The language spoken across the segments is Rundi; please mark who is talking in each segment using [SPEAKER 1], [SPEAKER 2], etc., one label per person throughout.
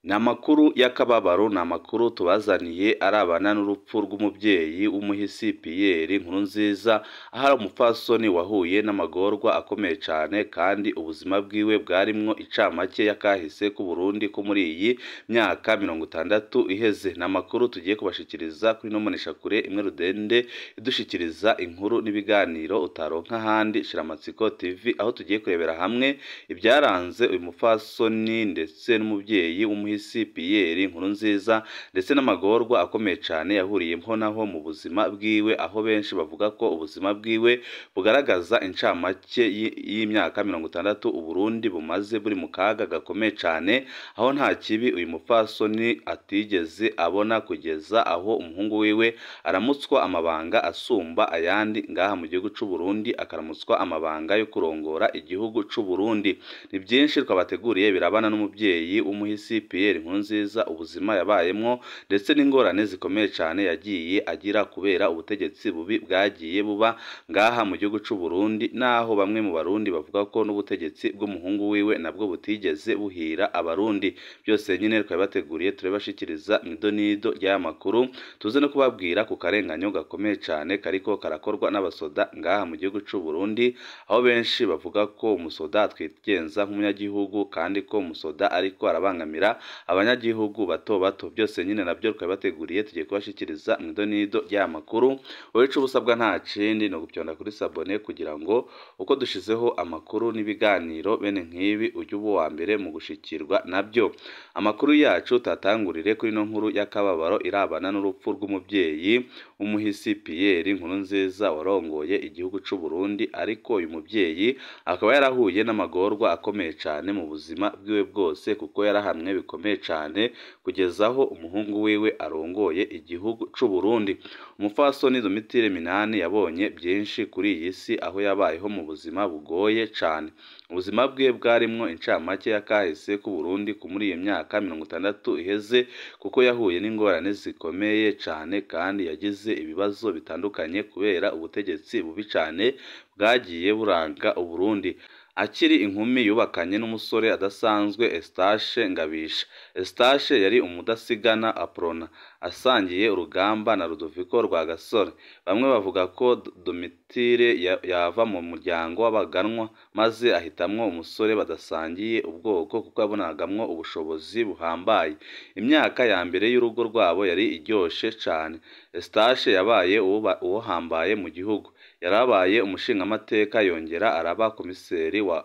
[SPEAKER 1] Ni amakuru y'akababaro, ni amakuru tubazaniye arabana n'urupfu rw'umubyeyi w'umuhisi Pierre Nkurunziza, aho ari umupfasoni wahuye n'amagorwa akomeye cane kandi ubuzima bwiwe bwarimwo icamake y'akahise k'Uburundi ko muri iyi myaka 60 iheze. Ni amakuru tugiye kubashikiriza kuri ino mboneshakure imwe rudende idushikiriza inkuru n'ibiganiro utaronka ahandi, Shiramatsiko TV, aho tugiye kurebera hamwe ibyaranze uyu mupfasoni ndetse n'umubyeyi w'umuhisi Pierre Nkurunziza, ndetse n'amagorwa akomeye cane yahuriyemwo naho mu buzima bwiwe, aho benshi bavuga ko ubuzima bwiwe bugaragaza incamake y'imyaka 60 Uburundi bumaze buri mu kaga gakomeye cane, aho nta kibi uyu mupfasoni atigeze abona kugeza aho umuhungu wiwe aramutswa amabanga asumba ayandi ngaha mu gihugu c'u Burundi, akaramutswa amabanga yo kurongora igihugu c'u Burundi. Ni byinshi twabateguriye birabana n'umubyeyi w'umuhisi Pierre Nkurunziza, ubuzima yabayemwo ndetse n'ingorane zikomeye cane yagiye agira kubera ubutegetsi bubi bwagiye buba ngaha mu gihugu c'u Burundi, naho bamwe mu Barundi bavuga ko n'ubutegetsi bw'umuhungu wiwe nabwo butigeze buhira Abarundi. Byose nyine twabateguriye turabashikiriza mw'idonido ry'aya makuru, tuze no kubabwira ku karenganyo gakomeye cane kariko karakorwa n'abasoda ngaha mu gihugu c'u Burundi, aho benshi bavuga ko umusoda atwigenza nk'umunyagihugu kandi ko umusoda ariko arabangamira abanyagihugu bato bato. Byose nyine nabyo twabateguriye tugiye kubashikiriza mw'idonido ry'aya makuru. Wowe ico ubusabwa nta kindi ni ugupyonda kuri sabone kugira ngo uko dushizeho amakuru n'ibiganiro bene nk'ibi ujye uba uwa mbere mu gushikirwa nabyo. Amakuru yacu tatangurire kuri ino nkuru y'akababaro irabana n'urupfu rw'umubyeyi w'umuhisi Pierre Nkurunziza warongoye igihugu c'u Burundi, ariko uyu mubyeyi akaba yarahuye n'amagorwa akomeye cane mu buzima bwiwe bwose, kuko yarahamwe bikomeye cane kugeza aho umuhungu wiwe arongoye igihugu c'u Burundi. Umupfasoni Domitille Minani yabonye byinshi kuri iyi si, aho yabayeho mu buzima bugoye cane. Ubuzima bwiwe bwarimwo incamake y'akahise k'u Burundi ku muri iyo myaka 60 iheze, kuko yahuye n'ingorane zikomeye cane kandi yagize ibibazo bitandukanye kubera ubutegetsi bubi cane bwagiye buranga Uburundi. Akiri inkumi yubakanye n'umusore adasanzwe Eustache Ngabisha. Eustache yari umudasigana aprona, asangiye urugamba na Rudoviko Rwagasore. Bamwe bavuga ko Domitille yava mu muryango w'abaganwa, maze ahitamwo umusore badasangiye ubwoko kuko yabonagamwo ubushobozi buhambaye. Imyaka ya mbere y'urugo rwabo yari iryoshe cane. Eustache yabaye uwohambaye mu gihugu, yarabaye umushingamateka, yongera araba komiseri wa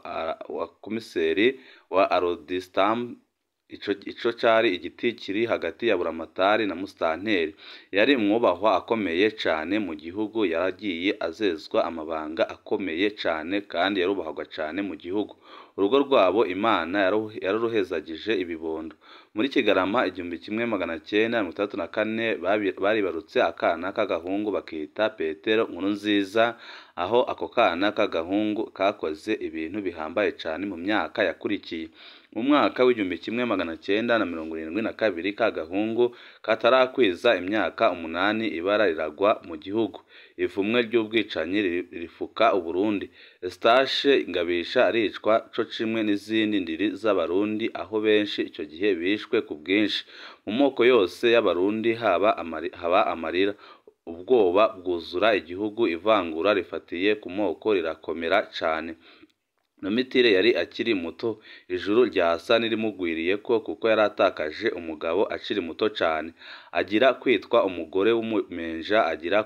[SPEAKER 1] komiseri wa Arodistam. Ico cari igiti kiri hagati ya Buramatari na Mustanteri. Yari umwubahwa akomeye cane mu gihugu, yaragiye azezwa amabanga akomeye cane kandi yarubahwaga cane mu gihugu. Urugo rwabo Imana yaruruhezagije ibibondo. Muri Kigarama 1964 baribarutse akana k'agahungu bakita Petero Nkurunziza, aho ako kana k'agahungu kakoze ibintu bihambaye cane mu myaka yakurikiye. Mu mwaka w'1972 k'agahungu katarakwiza imyaka 8 ibara riragwa mu gihugu, ivumwe ry'ubwicanyi rifuka Uburundi. Eustache Ngabisha aricwa co cimwe n'izindi ndiri z'Abarundi, aho benshi ico gihe bishwe ku bwinshi. Mu moko yose y'Abarundi haba amarira, ubwoba bwuzura igihugu, ivangura rifatiye ku moko rirakomera cane. Domitille yari akiri muto, ijuru ryasa n'irimugwiriye ko kuko yaratakaje umugabo akiri muto cane, agira kwitwa umugore w'umumenja, agira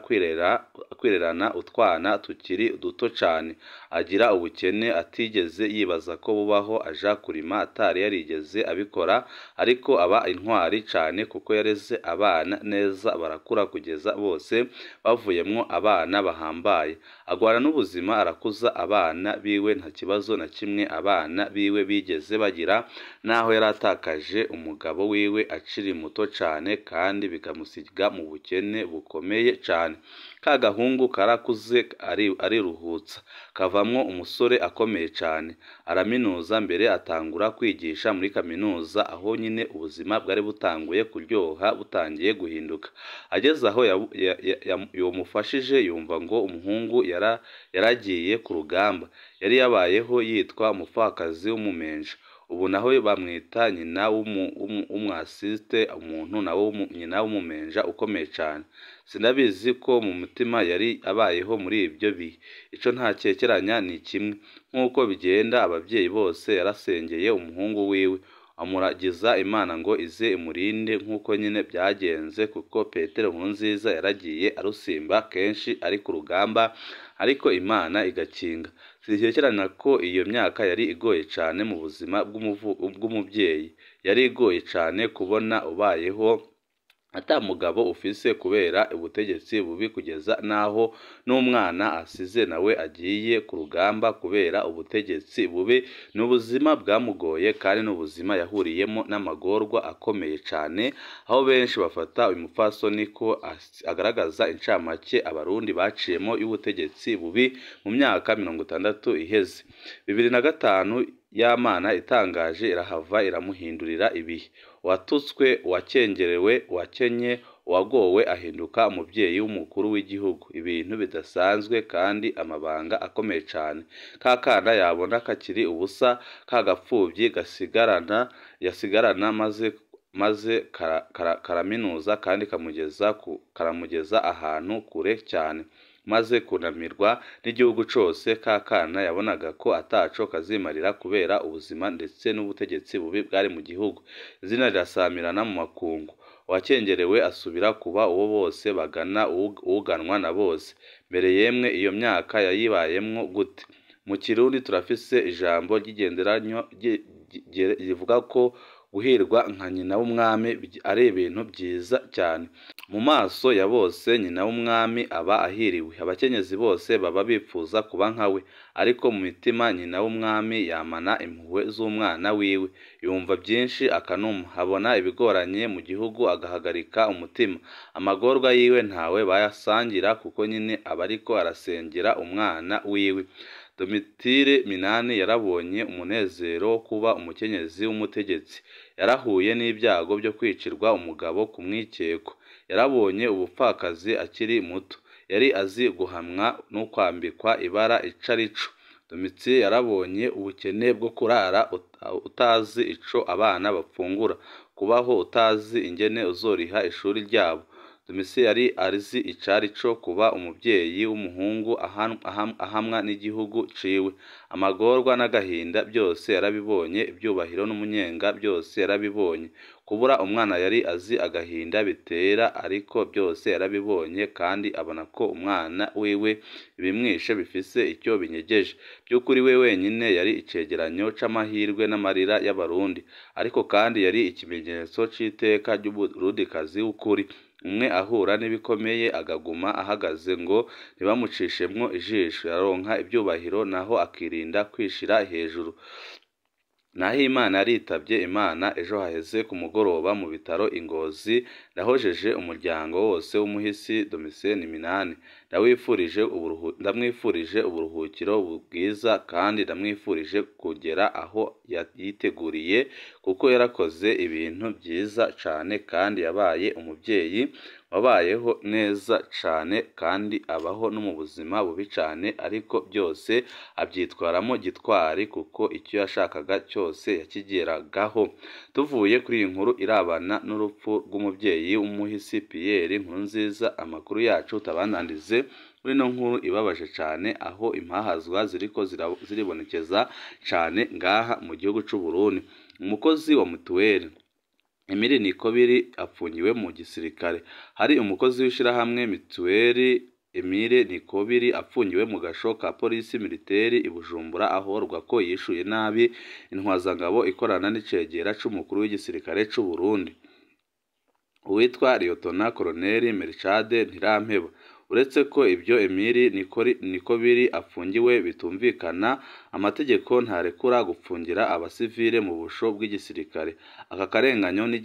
[SPEAKER 1] kwirerana utwana tukiri duto cane, agira ubukene atigeze yibaza ko bubaho, aja kurima atari yarigeze abikora, ariko aba intwari cane kuko yareze abana neza barakura kugeza bose bavuyemwo abana bahambaye. Agwana n'ubuzima, arakuza abana biwe, nta kibazo na kimwe abana biwe bigeze bagira, naho yaratakaje umugabo wiwe akiri muto cane kandi bikamusiga mu bukene bukomeye cane. Ka gahungu karakuze ariruhutsa, kavamwo umusore akomeye cane, araminuza mbere atangura kwigisha muri kaminuza, aho nyine ubuzima bwari butanguye kuryoha butangiye guhinduka. Ageze aho yomufashije yumva ngo umuhungu yaragiye ku rugamba, yari yabayeho yitwa umupfakazi w'umumenja. Ubu naho bamwita nyina w'umwasiste, umuntu nawe nyina w'umumenja ukomeye cane. Sinabizi ko mu mutima yari abayeho muri ibyo bihe. Ico ntakekeranya ni kimwe, nk'uko bigenda abavyeyi bose, yarasengeye umuhungu wiwe amuragiza Imana ngo ize imurinde, nk'uko nyine byagenze, kuko Petero Nkurunziza yaragiye arusimba kenshi ari ku rugamba, ariko Imana igakinga. Sinkekeranya ko iyo myaka yari igoye cane mu buzima bw'umuvyeyi. Yari igoye cane kubona ubayeho ata mugabo ufise kubera ubutegetsi bubi, kugeza naho n'umwana asize nawe agiye ku rugamba kubera ubutegetsi bubi. Ni ubuzima bwamugoye kandi n'ubuzima yahuriyemo n'amagorwa akomeye cane, aho benshi bafata uyu mupfasoni ko agaragaza incamake Abarundi baciyemo y'ubutegetsi bubi mu myaka 60 iheze. 2005 y'Amana itangaje irahava iramuhindurira ibihe. Uwatutswe, uwakengerewe, uwakenye, uwagowe ahinduka umuvyeyi w'umukuru w'igihugu. Ibintu bidasanzwe kandi amabanga akomeye cane. Ka kana yabona kakiri ubusa, ka gapfuvyi yasigarana maze karaminuza kandi karamugeza ahantu kure cyane, maze kunamirwa n'igihugu cose. Ka kana yabonaga ko ataco kazimarira kubera ubuzima ndetse n'ubutegetsi bubi bwari mu gihugu. Izina rirasamirana mu makungu. Uwakengerewe asubira kuba uwo bose bagana, uganwa na bose. Mbere yemwe iyo myaka yayibayemwo gute? Mu Kirundi turafise ijambo ry'igenderanyo rivuga ko guhirwa nka nyina w'umwami ari ibintu byiza cyane. Mu maso ya bose nyina w'umwami aba ahiriwe, abakenyezi bose baba bifuza kuba nkawe, ariko mu mitima nyina w'umwami yamana impuhwe z'umwana wiwe. Yumva byinshi akanuma, abona ibigoranye mu gihugu agahagarika umutima. Amagorwa yiwe ntawe bayasangira kuko nyine aba ariko arasengera umwana wiwe. Domitire Minani yarabonye umunezero wo kuba umukenyezi w'umutegetsi. Yarahuye n'ibyago byo kwicirwa umugabo ku mwikeko. Yarabonye ubupfakazi akiri muto. Yari azi guhamwa no kwambikwa ibara icarico. Domitire yarabonye ubukene bwo kurara utazi ico abana bafungura, kubaho utazi ingene uzoriha ishuri ryabo. Domitire yari azi icarico kuba umuvyeyi w'umuhungu ahamwa n'igihugu ciwe. Amagorwa n'agahinda byose yarabibonye, ibyubahiro n'umunyenga byose yarabibonye. Kubura umwana yari azi agahinda bitera, ariko byose yarabibonye kandi abona ko umwana wiwe ibimwishe bifise icyo binyegeje. By'ukuri we wenyine yari icegeranyo c'amahirwe n'amarira y'Abarundi, ariko kandi yari ikimenyetso c'iteka ry'Umurundikazi w'ukuri. Umwe ahura n'ibikomeye agaguma ahagaze ngo ntibamucishemwo ijisho, yaronka ibyubahiro naho akirinda kwishira hejuru. Nahimana yaritavye Imana ejo haheze ku mugoroba mu bitaro i Ngozi. Ndahojeje umuryango wose w'umuhisi Domitien Minani. Ndamwifurije uburuhukiro bwiza kandi ndamwifurije kugera aho yiteguriye, kuko yarakoze ibintu byiza cane kandi yabaye umuvyeyi wabayeho neza cane kandi abaho no mu buzima bubi cane, ariko byose abyitwaramo gitwari kuko icyo yashakaga cyose yakigeragaho. Tuvuye kuri iyi nkuru irabana n'urupfu rw'umuvyeyi w'umuhisi Pierre Nkurunziza, amakuru yacu tabandandize muri ino nkuru ibabaje cane, aho impahazwa ziriko ziribonekeza cane ngaha mu gihugu c'u Burundi. Umukozi wa mutuelle Emile Nikobiri apfungiwe mu gisirikare. Hari umukozi w'ishirahamwe mituweli Emile Nikobiri apfungiwe mu gasho ka polisi militaire i Bujumbura, ahorwa ko yishuye nabi intwazangabo ikorana n'icegera c'umukuru w'igisirikare c'u Burundi uwitwa Liyotona Koloneli Melchade Ntirampeba. Uretse ko ibyo Emile Nikobiri apfungiwe bitumvikana, amategeko ntarekura gupfungira abasivile mu busho bw'igisirikare. Aka karenganyo ni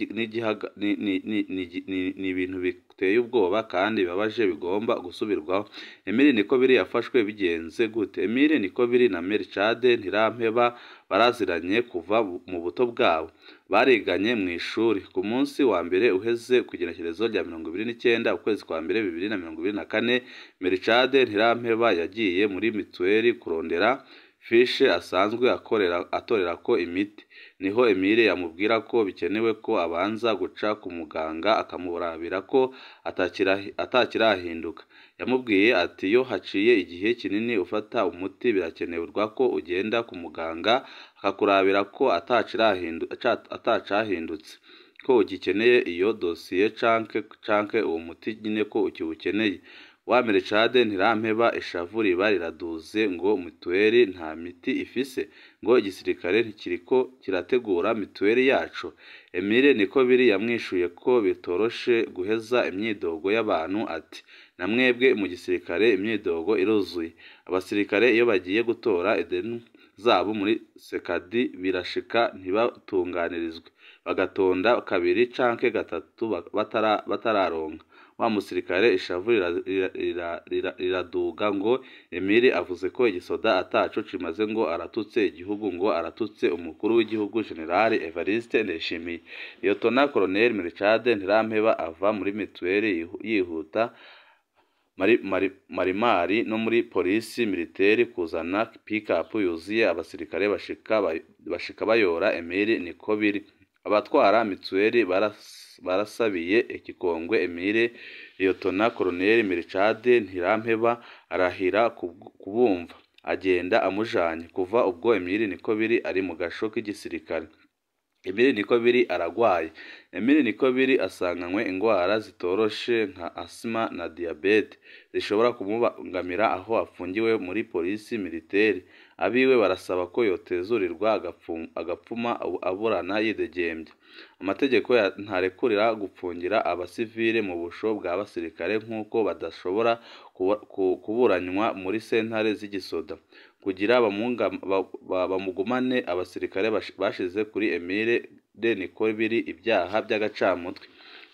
[SPEAKER 1] ibintu biteye ubwoba kandi bibabaje bigomba gusubirwaho. Emile Nikobiri yafashwe bigenze gute? Emile Nikobiri na Melchade Ntirampeba baraziranye kuva mu buto bwabo, bariganye mu ishuri. Ku munsi wa mbere uheze ku igenekerezo rya 29 ukwezi kwa mbere 2024, Melchade Ntirampeba yagiye muri mituweli kurondera Fishe asanzwe akorera atorerako imiti. Niho Emile yamubwira ko bikenewe ko abanza guca ku muganga akamurabira ko atakirahinduka. Yamubwiye ati iyo haciye igihe kinini ufata umuti birakenerwa ko ugenda ku muganga akakurabira ko atacahindutse, ko ugikeneye iyo dosiye canke uwo muti nyine ko ukiwukeneye. Wa Melchade Ntirampeba ishavu riba riraduze ngo mituweli nta miti ifise, ngo igisirikare ntikiriko kirategura mituweli yacu. Emile Nikobiri yamwishuye ko bitoroshe guheza imyidogo y'abantu, ati na mwebwe mu gisirikare imyidogo iruzuye. Abasirikare iyo bagiye gutora ideni zabo muri Sekadi birashika ntibatunganirizwe, bagatonda kabiri canke gatatu batararonka. Wa musirikare ishavu riraduga ngo Emile avuze ko igisoda ataco kimaze, ngo aratutse igihugu, ngo aratutse umukuru w'igihugu General Evariste Ndayishimiye. Liyotona Colonel Melchade Ntirampeba ava muri mituweli yihuta marimari no muri polisi militaire kuzana pick-up yuzuye abasirikare bashika bayora Emile Nikobiri. Abatwara mituweli barasabiye ikikongwe Emile. Liyotona Colonel Melchade Ntirampeba arahira kubumva, agenda amujanye. Kuva ubwo Emile Nikobiri ari mu gasho k'igisirikare. Emile Nikobiri aragwaye. Emile Nikobiri asanganywe ingwara zitoroshe nka asima na diyabete zishobora kumubangamira aho afungiwe muri polisi militaire. Abiwe barasaba ko yotezurirwa agapfuma aburana yidegembya. Amategeko ntarekurira gupfungira abasivile mu busho bwa basirikare nk'uko badashobora kuburanywa muri sentare z'igisoda. Kugira bamugumane abasirikare bashize kuri Emile Nikobiri ibyaha by'agacamutwe.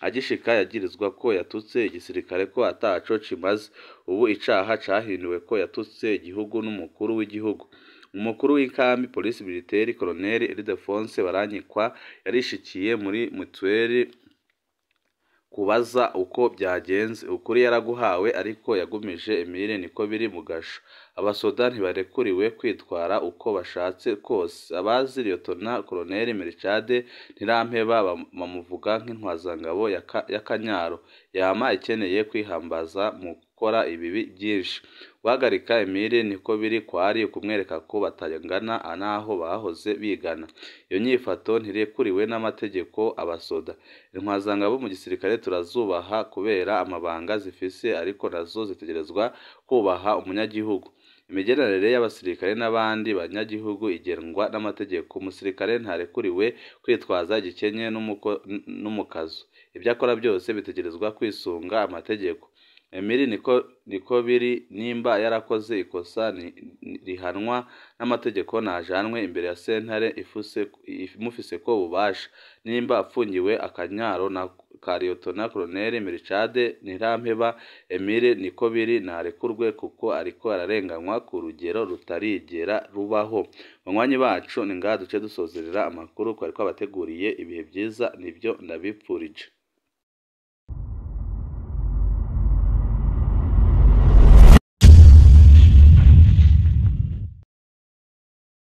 [SPEAKER 1] Agishika yagirizwa ko yatutse igisirikare ko ataco kimaze. Ubu icaha cahinduwe ko yatutse igihugu n'umukuru w'igihugu. Umukuru w'ikambi polisi militaire Colonel Ildefonse Baranyikwa yarishikiye muri mutuelle kubaza uko byagenze. Ukuri yaraguhawe ariko yagumije Emile Nikobiri mu gasho. Abasoda ntibarekuriwe kwitwara uko bashatse kose. Abazi Liyotona Colonel Melchade Ntirampeba bamuvuga nk'intwazangabo y'akanyaro yama ikeneye kwihambaza mu gukora ibibi byinshi. Guhagarika Emile Nikobiri kwari ukumwereka ko batangana n'aho bahoze bigana. Iyo nyifato ntirekuriwe n'amategeko abasoda. Intwazangabo mu gisirikare turazubaha kubera amabanga zifise, ariko nazo zitegerezwa kubaha umunyagihugu. Imigenderanire y'abasirikare n'abandi banyagihugu igenwa n'amategeko. Umusirikare ntarekuriwe kwitwaza igikenye n'umukazo. Ibyo akora byose bitegerezwa kwisunga amategeko. Emile Nikobiri nimba yarakoze ikosa rihanwa n'amategeko najanwe imbere ya sentare imufiseko ububasha. Nimba apfungiwe akanyaro na ka Liyotona Colonel Melchade Ntirampeba, Emile Nikobiri narekurwe kuko ariko ararenganywa ku rugero rutarigera rubaho. Banywanyi bacu, ni ngaha duce dusozerera amakuru twari twabateguriye. Ibihe byiza nibyo ndabipfurije.